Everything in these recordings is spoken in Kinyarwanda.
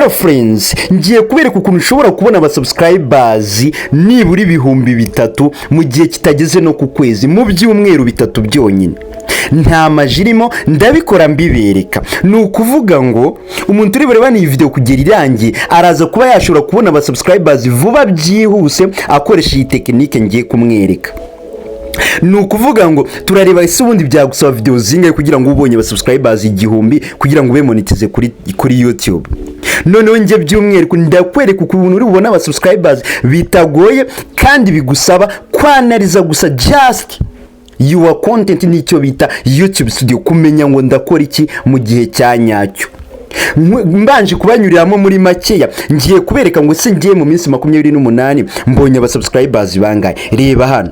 Hello friends, ngiye kubereka ukuntu ushobora kubona aba subscribers nibura 3000 mu gihe kitageze no ku kwezi, mu byumweru 3 byonyine. Nta maji irimo, ndabikora mbibereka. Ni ukuvuga ngo umuntu uri burebane iyi video kugera irangiye araza kuba yashobora kubona aba subscribers vuba byihuse akoresha iyi tekinike ngiye kumwereka. Ni ukuvuga ngo turareba ese ubundi byagusaba video zingahe kugira ngo ubonye aba subscribers 1000, kugira ngo ube monetize kuri YouTube. Noneho njye by'umwihariko ndakwereka ukuntu uri bubone aba subscribers bitagoye kandi bigusaba kwanariza gusa just your content, nicyo bita YouTube Studio, kumenya ngo ndakora iki mu gihe cya nyacyo. Mbanje kubanyuriramo muri makeya, ngiye kubereka ngo ese ngiye mu minsi 28 mbonye aba subscribers bangahe. Reba hano,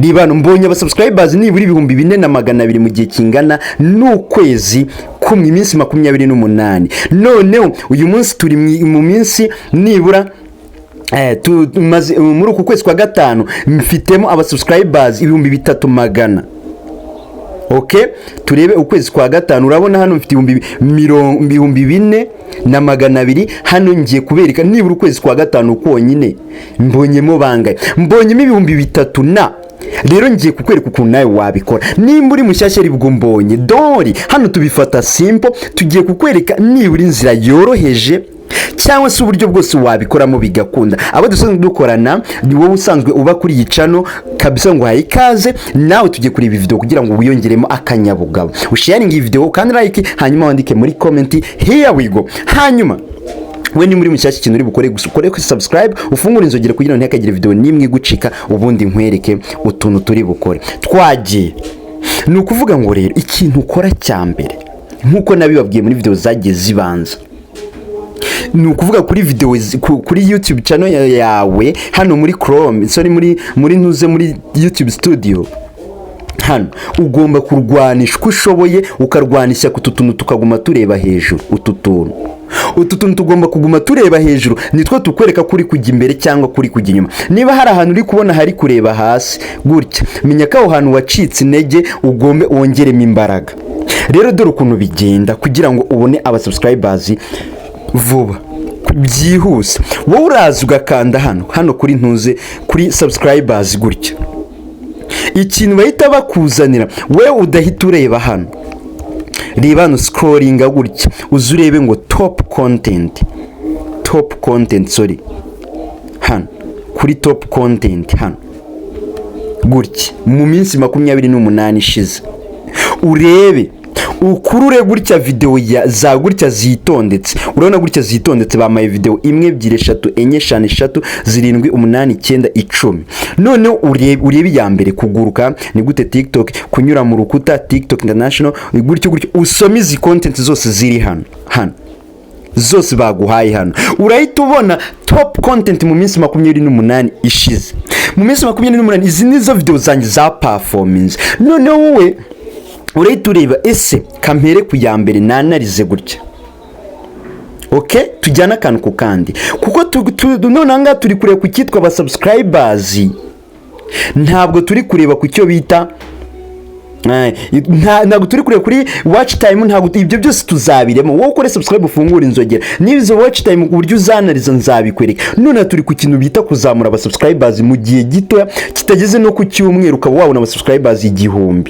reba hano, mbonye aba subscribers nibura 4200 mu gihe kingana n'ukwezi kumwe, iminsi 28. Noneho uyu munsi turi mu minsi nibura tumaze muri uku kwezi kwa gatanu, mfitemo aba subscribers 3100. Ok, turebe ukwezi kwa gatanu. Urabona hano mfite 4200. Hano ngiye kubereka nibura ukwezi kwa gatanu konyine mbonyemo bangahe. Mbonyemo 3000 na rero ngiye kukwereka ukuntu nawe wabikora nimba uri mushyashya aribwo mbonye dori. Hano tubifata simple, tugiye kukwereka nibura inzira yoroheje cyangwa se uburyo bwose wabikoramo bigakunda. Abo dusanzwe dukorana, ni wowe usanzwe uba kuri iyi channel kabisa, ngo uhaye ikaze. Nawe tugiye kureba iyi video kugira ngo wiyongeremo akanyabugabo, usharinge iyi video kandi like, hanyuma wandike muri comment "Here we go". Hanyuma we ni muri mushyashya, ikintu uri bukore gusa, ukore kuri subscribe, ufungure inzogera kugira ngo ntihakagire video n'imwe igucika. Ubundi nkwereke utuntu turi bukore. Twagiye. Ni ukuvuga ngo rero ikintu ukora cya mbere, nk'uko nabibabwiye muri video zagiye zibanza, ni ukuvuga kuri video kuri YouTube channel yawe hano muri Chrome, sorry, muri ntuze, muri YouTube Studio hano, ugomba kurwanisha uko ushoboye, ukarwanisha utu tuntu tukaguma tureba hejuru. Utu tuntu tugomba kuguma tureba hejuru, nitwo tukwereka ko uri kujya imbere cyangwa kuri kujya inyuma. Niba hari ahantu uri kubona hari kureba hasi gutya, menya ko aho hantu wacitse intege, ugombe wongeremo imbaraga. Rero dore ukuntu bigenda kugira ngo ubone aba subscribers vuba byihuse. Wowe uraza ugakanda hano kuri ntuze, kuri subscribers gutya. Ikintu bahita bakuzanira, wowe udahita ureba hano, reba hano, scrollinga gutya, uze urebe ngo top content, top content, sorry, hano kuri top content hano gutya, mu minsi 28 ishize, urebe ukurure gutya videwo za gutya zitondetse. Urabona gutya zitondetse, bamaye videwo imwe, ebyiri, eshatu, enye, eshanu, eshatu, zirindwi, umunani, icyenda, 10. Noneho urebe iya mbere, kuguruka ni gute, TikTok, kunyura mu rukuta, TikTok international, gutyo gutyo. Usome izi content zose ziri hano zose baguhaye hano, urahita ubona top content mu minsi 28 ishize. Mu minsi 28 izi nizo videwo zanjye za performance. Noneho wowe urahita ureba ese kampere ku ya mbere, nanarize gutya. Ok, tujyane akantu ku kandi, kuko none aha ngaha turi kureba ku cyitwa aba subscribers, ntabwo turi kureba ku cyo bita ntabwo turi kureba kuri watch time, ntabwo ibyo byose tuzabiremo. Wowe ukore subscribe, ufungure inzogera, niba izo watch time uburyo uzanariza nzabikwereka. None turi ku kintu bita kuzamura aba subscribers mu gihe gitoya kitageze no ku cyumweru, ukaba wabona aba subscribers 1000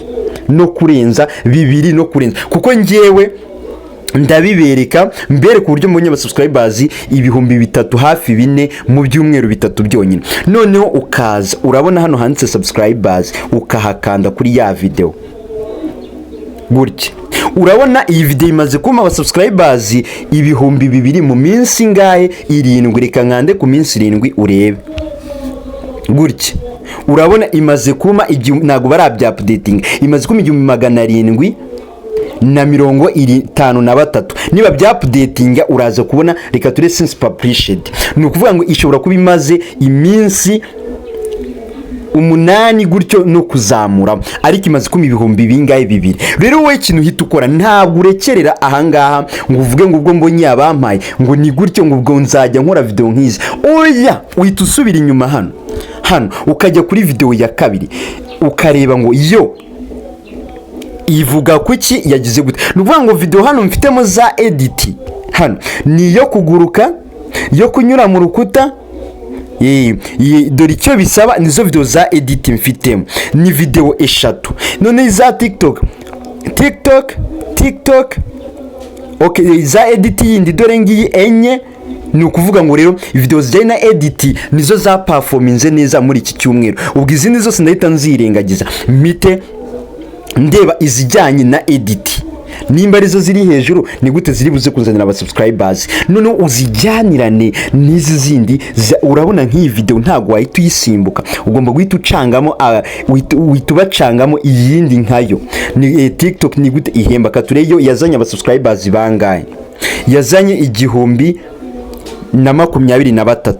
no kurenza, bibiri no kurenza, kuko ngewe ndabibereka, mbereka uburyo mbonye aba subscribers 3000, hafi 4000, mu byumweru 3 byonyine. Noneho ukaza urabona hano handitse subscribers, ukahakanda kuri ya video gutya. Urabona iyi video imaze kumpa aba subscribers 2000 mu minsi ingahe? 7. Reka nkande ku minsi 7 urebe gutya. Urabona imaze kuma, ntabwo barabya updating, imaze kuma 1753. Niba bya updatinga uraza kubona. Reka ture since published, ni ukuvuga ngo ishobora kuba imaze iminsi 8 gutyo no kuzamura, ariko imaze kuma ibihumbi bingahe? 2. Rero wowe ikintu uhita ukora, ntabwo urekerera ahangaha ngo uvuge ngo ubwo mbonye abampaye ngo ni gutyo, ngo ubwo nzajya nkora video nk'izi. Oya, uhita usubira inyuma hano, ukajya kuri video ya kabiri, ukareba ngo yo Ivuga kuki? Yagize gute? Ni ukuvuga ngo video hano mfitemo za edit hano ni iyo kuguruka, yo kunyura mu rukuta. Dore icyo bisaba. Nizo video za edit mfitemo, ni video eshatu. None za TikTok, TikTok, TikTok, okay, za edit yindi dore ngiyi enye. Ni ukuvuga ngo rero video zijyanye na edit nizo za performinze neza muri iki cyumweru. Ubwo izindi zose ndahita nzirengagiza, mpite ndeba izijyanye na edit nimba arizo ziri hejuru. Ni gute ziri buze kuzanira aba subscribers? Noneho uzijyanirane n'izi zindi. Urabona nk'iyi video ntabwo wahita uyisimbuka, ugomba guhita ucangamo, uhita ubacangamo iyindi nkayo. Ni TikTok ni gute ihemba? Katureyo yazanye aba subscribers bangahe? Yazanye 1023.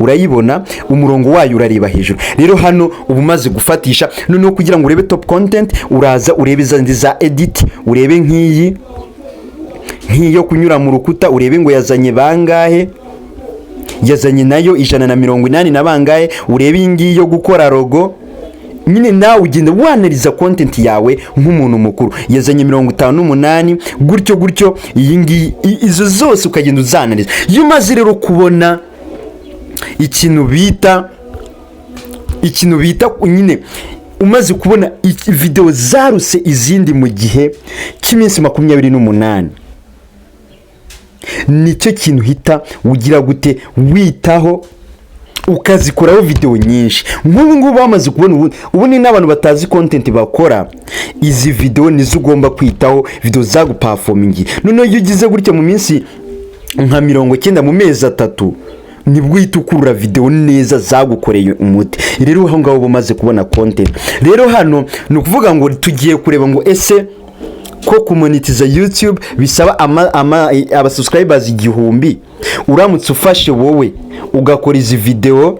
Urayibona, umurongo wayo urareba hejuru. Rero hano uba umaze gufatisha. Noneho kugira ngo urebe top content, uraza urebe izindi za edit, urebe nk'iyi, nk'iyo kunyura mu rukuta, urebe ngo yazanye bangahe. Yazanye nayo 180 na bangahe. Urebe iyi ngiyi yo gukora logo. Nyine nawe ugenda wanariza content yawe nk'umuntu mukuru. Yazanye 58, gutyo gutyo. Iyi ngiyi, izo zose ukagenda uzanariza. Iyo umaze rero kubona ikintu bita nyine, umaze kubona video zaruse izindi mu gihe cy'iminsi 28, nicyo kintu uhita ugira gute? Witaho, ukazikoraho video nyinshi. Nk'ubu ngubu bamaze kubona ubu ni n'abantu batazi content bakora. Izi video nizo ugomba kwitaho, video zaguperformingi. Noneho iyo ugize gutya mu minsi nka 90, mu mezi 3, nibwo uhita ukurura video neza zagukoreye umuti. Rero aho ngaho uba umaze kubona content. Rero hano ni ukuvuga ngo tugiye kureba ngo ese ko kumonetiza YouTube bisaba abasubscribers 1000, uramutse ufashe wowe ugakora izi video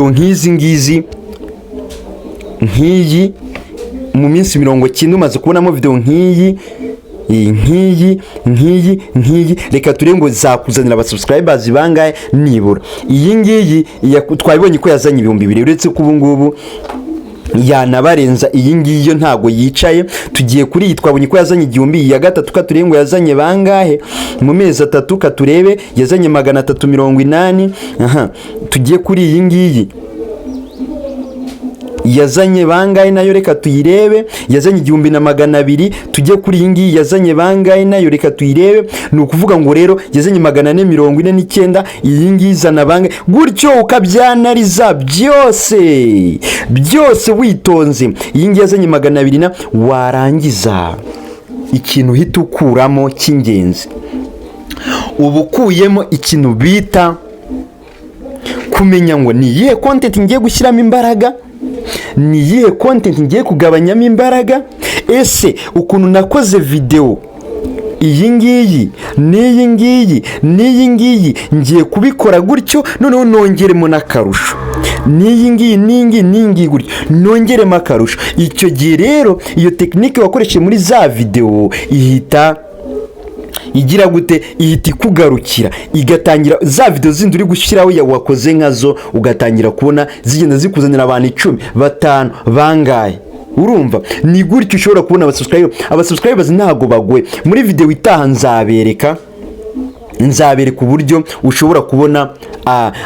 nk'izi ngizi, nk'iyi, mu minsi 90 umaze kubonamo video nk'iyi, nk'iyi, nk'iyi, nk'iyi, reka turebe ngo zakuzanira abasubscribers bangahe nibura. Iyi ngiyi twabibonye ko yazanye 2000, uretse ko ubu ngubu yanabarenza. Iyi ngiyi yo ntabwo yicaye. Tugiye kuri iyi, twabonye ko yazanye 1000. Iyi ya gatatu, katurebe ngo yazanye bangahe mu mezi 3. Katurebe, yazanye 380. Aha tugiye kuri iyi ngiyi, yazanye bangahe nayo? Reka tuyirebe, yazanye 1200. Tujye kuri iyi ngiyi, yazanye bangahe nayo? Reka tuyirebe. Ni ukuvuga ngo rero yazanye 449. Iyi ngiyi izana bangahe? Gutyo ukabyanariza byose byose witonze. Iyi ngiyi yazanye 200 na. Warangiza, ikintu uhita ukuramo cy'ingenzi, uba ukuyemo ikintu bita kumenya ngo ni iyihe content ngiye gushyiramo imbaraga, ni iyihe content ngiye kugabanyamo imbaraga. Ese ukuntu nakoze videwo iyi ngiyi n'iyi ngiyi n'iyi ngiyi, ngiye kubikora gutyo, noneho nongeremo n'akarusho, n'iyi ngiyi n'iyi ngiyi n'iyi ngiyi gutyo, nongeremo akarusho. Icyo gihe rero iyo technique wakoresheje muri za videwo ihita igira gute? Ihita ikugarukira, igatangira za videwo zindi uri gushyiraho wakoze nkazo, ugatangira kubona zigenda zikuzanira abantu 10, 5, bangahe. Urumva ni gutyo ushobora kubona abasubscribers. Abasubscribers ntabwo bagoye. Muri videwo itaha nzabereka uburyo ushobora kubona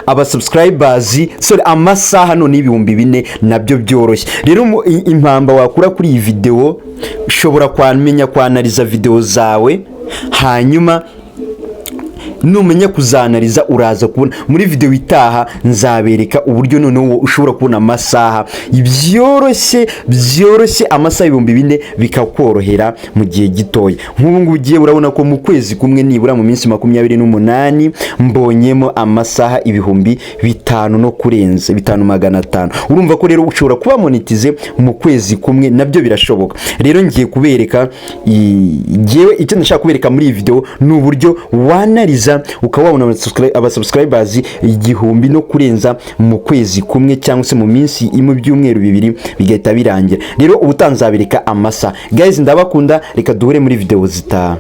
abasubscribers, sorry, amasaha none 4000, nabyo byoroshye. Rero impamba wakura kuri iyi videwo, ushobora kwamenya kwanariza videwo zawe. Hanyuma numenya kuzanariza, uraza kubona muri videwo itaha nzabereka uburyo noneho ushobora kubona amasaha byoroshye byoroshye, amasaha 4000 bikakorohera mu gihe gitoya. Nk'ubu ngubu ugiye, urabona ko mu kwezi kumwe, nibura mu minsi 28, mbonyemo amasaha 5000 no kurenza, 5500. Urumva ko rero ushobora kuba monetize mu kwezi kumwe, nabyo birashoboka. Rero ngiye kubereka, ngewe icyo ndashaka kubereka muri iyi video ni uburyo wanariza ukaba wabona abasubscribers 1000 no kurenza mu kwezi kumwe, cyangwa se mu minsi, mu byumweru 2 bigahita birangira. Rero ubutaha nzabereka amasaha. Guys, ndabakunda, reka duhure muri video zitaha.